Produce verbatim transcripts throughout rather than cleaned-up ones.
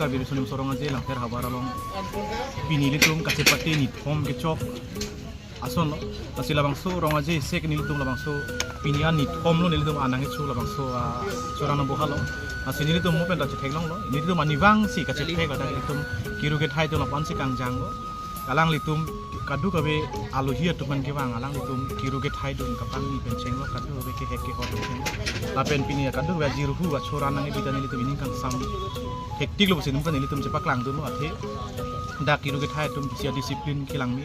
Biri Sonim Sorong Aje Langpher Havar along pini nelitum kachepate nithom kechok asonlo. Lasi labangso Rong Aje isi ke nelitum labangso pini an nithom lo nelitum anang ichu labangso, ah, Choran Aboha along. Lasi nelitum mo pen ta chetheklonglo. Nelitum arnivang si kachethek ladak nelitum kiru kethai atum lapu-an si kangjanglo. Alanglitum kadokave alohi atum aphan kevang, alanglitum kiru kethai dun kapangni pen chenglo, kadokave kehek kehot pen chenglo. Lapen pini kadokave ajirhu achoran nangkepi ta nelitum ining kangsam hektik lo pusi nelitum chepaklangdunlo athe dak kiru kethai atum isi a-discipline kelang me.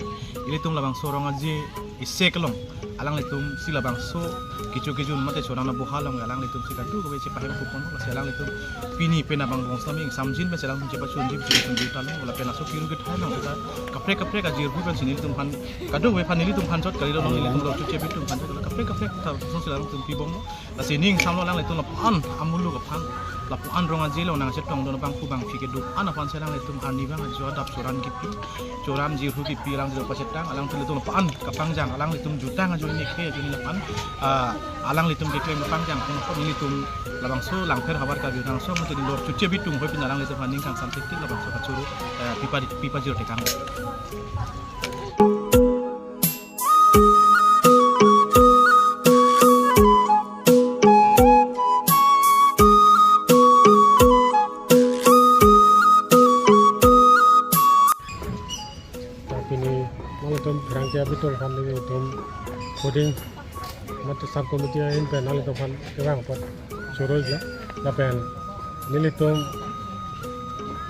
Ilitum labangso Rong Aje isi kelong alanglitum si labangso kecho kejun mate Choran Aboha along alanglitum si kadokave chepahem kupon, lasi alanglitum pini pen abang bong sami samjin pen si alanglitum chepachunji pusi nelitum jutalo. Lapen laso kiru kethai along ta kaprek kaprek ajirhu pen si nelitum aphan, kadokave aphan, nelitum aphan chot kalilo, nelitum lorchu chebi atum aphan chot kaprek kaprek ta song si alanglitum pibomlo. Lasi ning samlo alanglitum lapu-an amuluk aphan, lapu-an Rong Aje along nangchetongdun abangphu bangphi kedo-an aphan si alanglitum arnivang ajo adap choran kipi, choran jirhu kipi alanglitum pachetang, alanglitum lapu-an kapangjang, alanglitum jutang ajoine khei ajoine lapu-an, ah, alanglitum keklem kapangjang pon pon nelitum labangso Langpher Havar Karbi Anglong Asong mate lorchu chebi atum hoi pin alanglitum aphan ning kangsam hektik labangso kachoro, eh, pipa pipa jiro tekang. Pini nanglitum pherangke abitung aphan nelitum Phoding mate sub committee ahin pen nanglitum aphan kevang apot choro-iklo. Lapen nelitum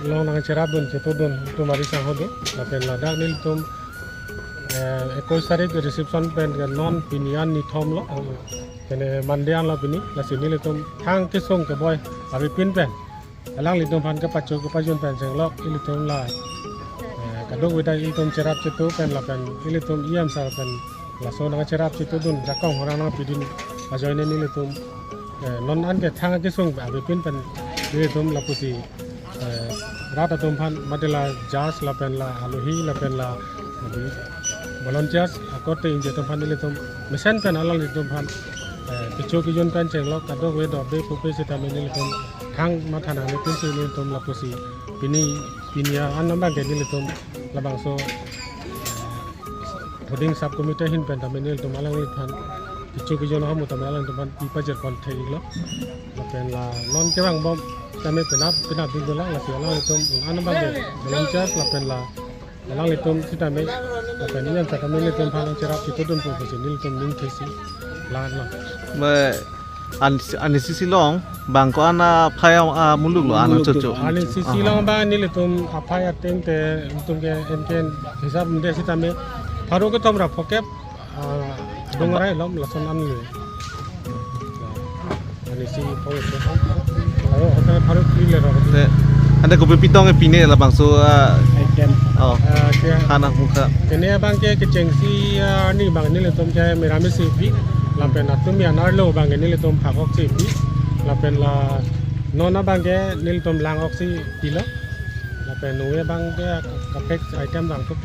along nangcherapdun chetodun itum ari sangho do. Lapen ladak nelitum, eh, ekoi tarik reception pen ke non pini an nithom lo. Kene Monday anlo pini. Lasi nelitum thang kesung keboi avepin pen alanglitum aphan kepacho kepajun pen chenglok ilitum la, eh, kadokave ta ilitum cherap cheto pen lapen ilitum E M sir pen laso nangcherap chetodun jakong horang nangpidun ajoine nelitum, eh, non an ke thang kesung avepin pen nelitum lapusi, eh, rat atum aphan mate la judge lapen la alohi lapen la, eh, volunteers akorte ingjir atum aphan nelitum mesen pen alanglitum aphan, eh, kecho kejun pen chenglok kadokave do be pupe sitame nelitum thang matha nangne pinsi nelitum lapusi pini pini an abang ke nelitum labangso, eh, Phoding sub committee ahin pen tame nelitum alangliphan kecho kejun ahormu tame alanglitum aphan pipajir pon thek-iklo. Lapen la non kevangbom tame penap penap dingdunlang, lasi alanglitum an abang ke volunteers lapen la alanglitum sitame lapen ilitum sitame nelitum aphan nangcherap chetodun pu pusi nelitum ning thesi la-anlo. Me an, an isi si along bang ko-an aphai amuluk lo, an chocho. An isi si along bang nelitum aphai ateng te itum ke enken hisap mende sitame pharo kethom ra phokep, ah, dong arai lom lason an le. An isi pharo, pharo, hotel pharo kri le ro. Te, ante kopi pitong e pine labangso, ah, item. Oh. Ah, ke, hana mukha. Kene abang ke kechengsi, ah, arni abang nelitum ke meramis si pi. Lapen atum ya narlo abang ke nelitum phak-ok si pi. Lapen la non abang ke nelitum lang-ok si pilo. Lapen nue abang ke kaprek item abang tup.